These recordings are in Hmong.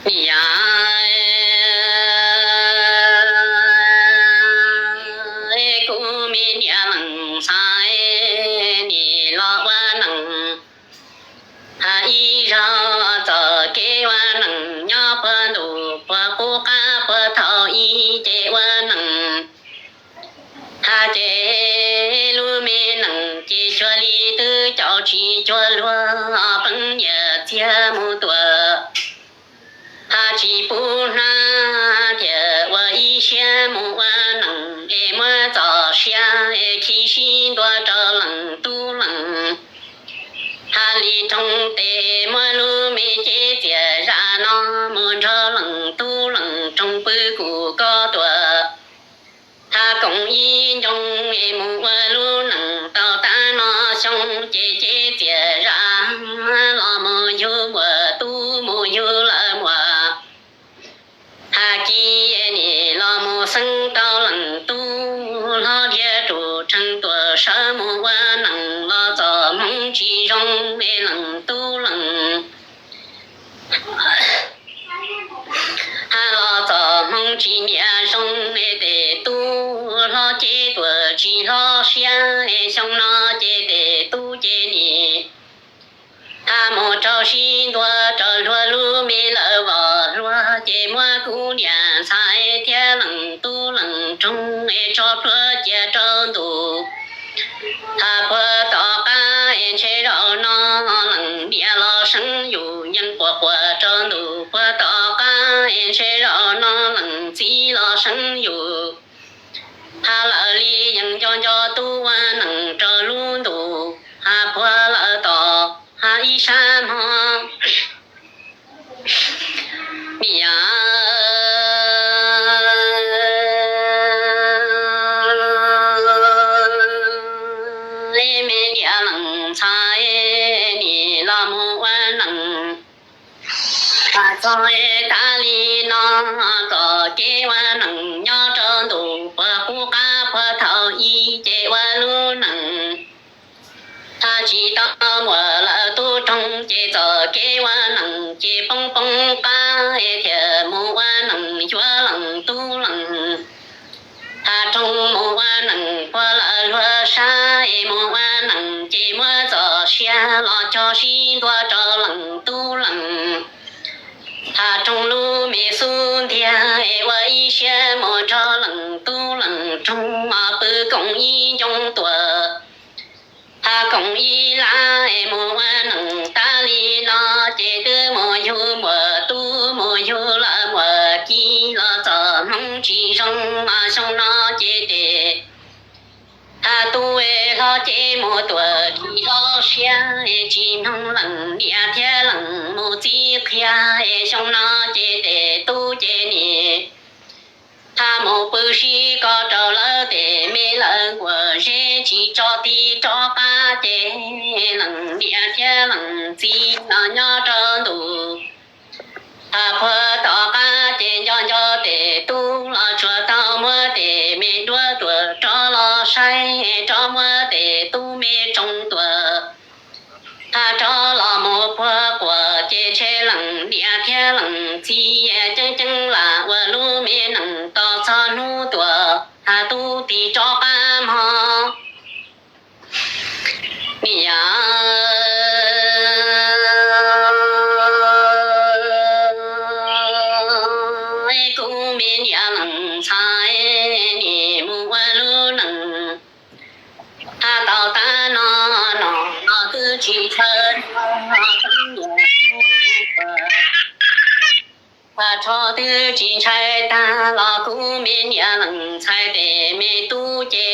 Niam, kuv me niam leej ntxhais, nim los ua neej, ib zaug txoj kev ua neej nyob puag ntuj puag qub qab puag thaum ub ces ua neej. Hais ces lub me neej ces cuag li twb caum tsis cuag luag, pleev nyiaj txiag mus tuaj. Hais tsis pub hnab thiaj ua ib siab mus ua neej es muab txoj sia es khi sib ntua rau leej tub leej. Hais li rooj tes muab lub me cev txias zam no mus nrog leej tub leej rooj pw kuv koj tuaj. Hais koom ib ncoo es mus ua lub neej tau tas no xyoo ces cev txias zam los mus yug muam tub mus yug lawv muam. Hais kis nim los mus xeeb tau leej tub hlob dhia tus rheev tuaj sawv mus ua neej los txoj hmoov tsis zoo es leej tub leej. Hais los txoj hmoov tsis nyiam zoo es tes tub hlob cev tuaj tsis hlob siab es xyoo no ces tes tub ces nim. Hais mus rau sib ntua rau luag lub me lawv vos hluas ces muab kuv niam ntxhais thiab leej tub leej rooj es tso plhuav cia rau ntuj. Hais puag tom qab es ntshe zaum no leej niam los seev yus yeej quaj quaj rau ntuj puag tom qab es ntshe zaum no leej txiv los seev yus. Hais lawv li yeej nco nco tub ua neej rau lub ntuj, hais puag lawv tom hais ib sab hmo. Niam, me niam leej ntxhais, nim los mus ua neej. Hais txog tas li no, koj kev ua neej nyob rau ntuj puag qub qab puag thaum ub ces ua lub neej. Hais tsis tau muaj lawv tub rooj ces txoj kev ua neej ces poob poob qab es thiaj mus ua neej yuav leej tub leej. Hais rooj mus ua neej puag lawv luag sab es mus ua neej ces muab txoj sia los cog sib ntua rau leej tub leej. Hais rooj lub me xub ntiag es ua ib siab mus nrog leej tub leej rooj pw koom ib ncoo tuaj. Hais koom ib lab es mus ua neej tas li no ces twb mus yug muam tub mus yug lawv muam kis los txoj hmoov tsis zoo mas xyoo no ces tes. Hais tub es hlob ces mus tuaj tsis hlob siab es tsis mloog leej niam thiab leej mus txiv qhia es xyoo no ces tes tub ces nim. Hais mus pw sib kos rau lawv tes me lawv nkuaj zeb tsis tso ti rov qab ces leej niam thiab leej txiv los nyob rau ntuj. Hais puag tom qab ces nco nco tes tub los tsuas tau muab tes me duab tuaj rov los saib, rov muab tes tub me tsoo tuaj. Hais rov los mus puag quas ces ntshe leej niam thiab leej txiv ceeb ceeb lam ua lub me neej tos txog hnub tuaj. Hais tub tis rov qab hmo. Niam, kuv me niam leej ntxhais, nim mus ua lub neej. Hais tau tas no no los twb tsis ntshaw, hais rov twb tsis ntshai tag los kuv me niam leej ntxhais tes me tub ces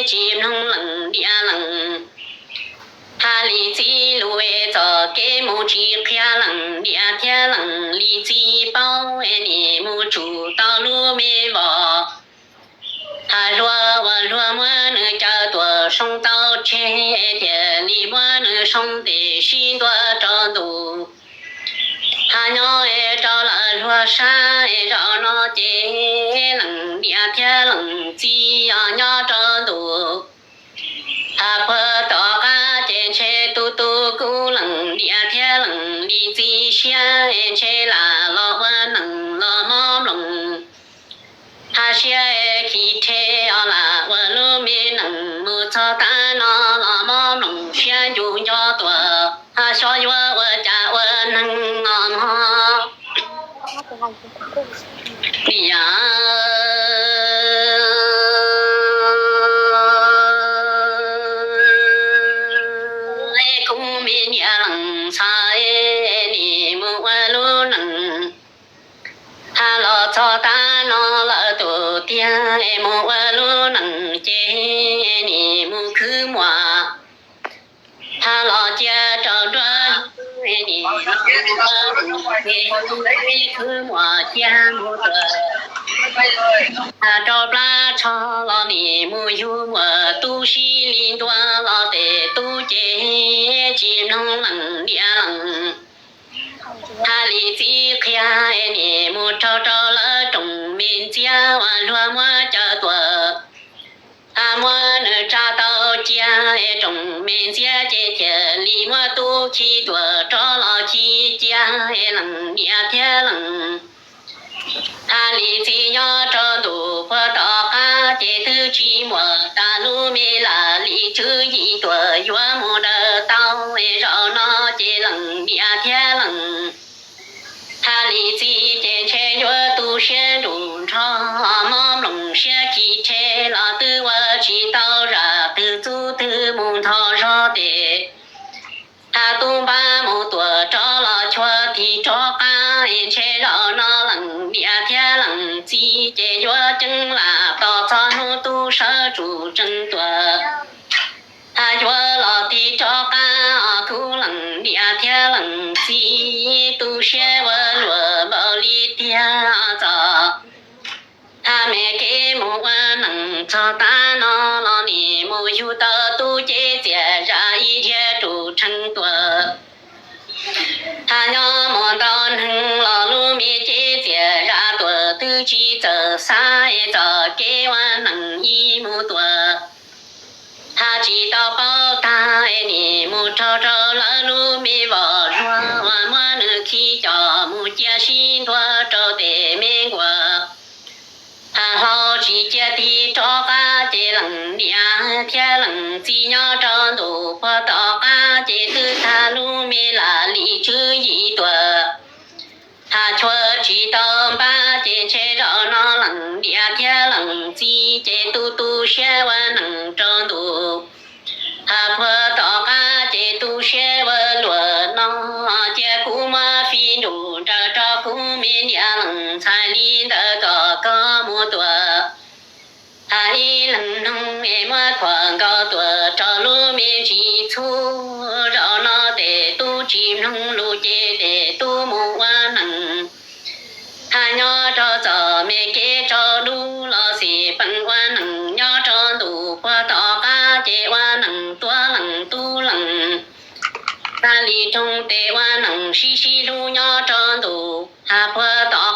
tsis mloog leej niam leej. Hais li txiv lus es txoj kev mus tsis qhia leej niam thiab leej li txiv paub es nim mus tsum tau lub me vos. Hais luag ua luag muab nws caw tuaj soo tau tseg, thiaj li muab nws soo tes sib ntua rau ntuj. Hais nyob es rau lawv luag sab es zaum no ces leej niam thiab leej txiv os nyob rau ntuj. Hais puag tom qab ces ntshe tu tu kuv leej niam thiab leej li txiv siab es ntshe lam los Niam, es kuv me niam lees txhais, nim mus ua lub neej, hab los txog tav no lawm tus tiag, es mus ua lub neej ces nim mus khwv muam, hab los cia rau duab, nim mus ua lub neej ces khwv muam cia mus tuam, hab rau plab tsho los nim mus yug muam, tub sib li ntua los tes tub ces tsis mloog lees niam lees. Hab li txiv qhia, nim mus raug rau lawv rooj me ntxhiab uas luag muab cawm tuam, hab muab nws tsa tau cia, es rooj me ntxhiab ces thiaj li muab tub khi tuam rov los khi cia, es lees niam thiab lees. Hab li txiv nyob rau ntu puag tom qab ces twb tsis muaj tas lub me lam li tswv yim tuam yuav mus daws tau, es zaum no ces lees niam thiab lees. Hab li txiv ces ntshe yuav tu siab nruj nrho, mob mloog siab khi rhe los twb ua tsis tau zam twg txub twg mus ntho zog tes, hab tub npab mus tuam rov los chua tig rov qab, es ntshe zaum no lees niam thiab lees txiv ces yuav ceeb lam tos txog hnub tub sawv tsum tsees tuam, hab yuav los tig rov qab os kuv lees niam thiab lees txiv, tu siab ua luam npaum li tiag txom. Hab me kev mus ua neej txog tav no los nim mus yug tau tub cev txias zam ib dhia tsum tsees tuam, hab nyob mus ntau neeg los lub me cev txias zam tuam twb tsis txawj xav, es txoj kev ua neej ib mus tuam, hab tsis tau paub tag, es nim mus raug rau lawv lub me voj zuag uas muab nws khi coj mus cia sib ntua rau tes me nkuaj, hab hlau tsis cia tig rov qab ces lees niam thiab lees txiv nyob rau ntu puag tom qab ces twb tag lub me lam li tswv yim tuam, hab chua tsis tau npab ces ntshe zaum no lees niam thiab lees txiv ces tu tu siab ua neej rau ntu, hab puag tom qab ces tu siab ua luam no, cia kuv muab fij nruj nraws rau kuv me niam lees txhais li ntawd kom koj mus tuam, hab ib leeg mloog es muab thuam nkaus tuam rau lub me ntsis txhub, zaum no tes tub tsis mloog lus ces tes tub mus ua neej, hab nyob rau txoj me kev tsaus dub los xij peem ua neej nyob rau ntu puag tom qab ces ua neej tuab leej tub leej, hab li rooj tes ua neej sib sib hlub nyob rau ntu, hab puag tom